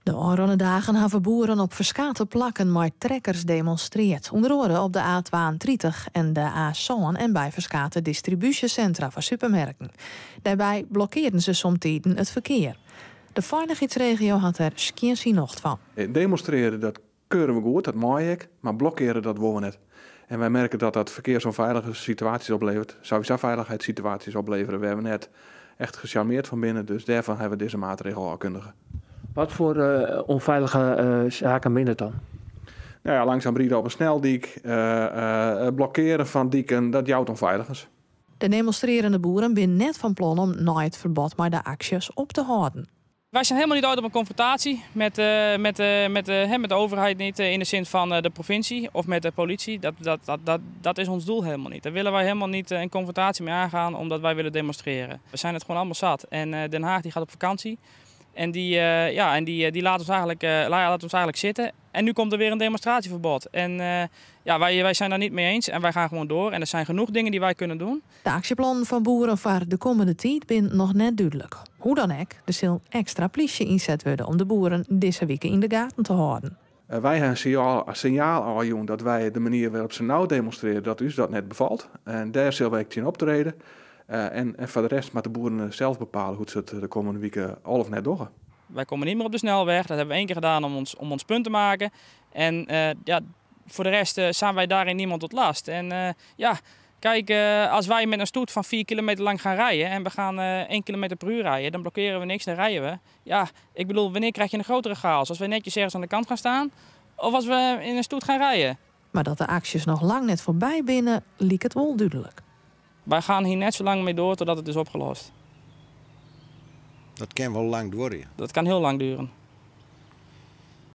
De ôfrûne dagen hawwe boeren op ferskate plakken mei trekkers demonstrearre. Ûnder oare op de A32 en de A7 en by ferskate distribúsjesintra foar supermerken. Dêrby blokkearren se somtiden it ferkear. De feilichheidsregio hat der skjin syn nocht fan. Demonstrearje, dat keure we goed, dat mei ek, mar blokkearje, dat wolle we net. En wy merke dat dat ferkearsûnfeilige situaasjes opleveret, sawiesa feilichheidssituaasjes oplevere wêr't we net echt gecharmeerd fan binne. Dus dêrfan hawwe we dizze maatregel ôfkundige. Wat foar ûnfeilige saken binne it dan? Nou ja, langsum ride op in sneldyk, blokkearen fan diken, dat jout ûnfeiligens. De demonstrearjende boeren binne net fan plan om nei it ferbod mei de aksjes op te hâlden. Wij zijn helemaal niet uit op een confrontatie met de overheid niet, in de zin van de provincie of met de politie. Dat is ons doel helemaal niet. Daar willen wij helemaal niet een confrontatie mee aangaan omdat wij willen demonstreren. We zijn het gewoon allemaal zat. En Den Haag die gaat op vakantie en die laat ons eigenlijk zitten. En nu komt er weer een demonstratieverbod. En ja, wij zijn daar niet mee eens en wij gaan gewoon door. En er zijn genoeg dingen die wij kunnen doen. De aksjeplannen fan boeren foar de kommende tiid binne noch net dúdlik. Hoe dan ek, der sil ekstra plysje ynset wurde om de boeren dizze wike yn de gaten te hâlden. Wy hawwe in sinjaal ôfjûn dat wy de manier wêrop't se no demonstrearje, dat ús dat net befalt. En dêr sille wy ek tsjin optrede. En foar de rest moatte de boeren sels bepale hoe't se it de kommende wike al of net dogge. Wij komen niet meer op de snelweg. Dat hebben we één keer gedaan om ons punt te maken. En ja, voor de rest zijn wij daarin niemand tot last. En ja, kijk, als wij met een stoet van 4 kilometer lang gaan rijden en we gaan 1 kilometer per uur rijden, dan blokkeren we niks, dan rijden we. Ja, ik bedoel, wanneer krijg je een grotere chaos? Als wij netjes ergens aan de kant gaan staan of als we in een stoet gaan rijden? Mar dat de aksjes noch lang net foarby binne, liket wol dúdlik. Wij gaan hier net zo lang mee door totdat het is opgelost. Dat kin wol lang duorje. Dat kan heel lang duren.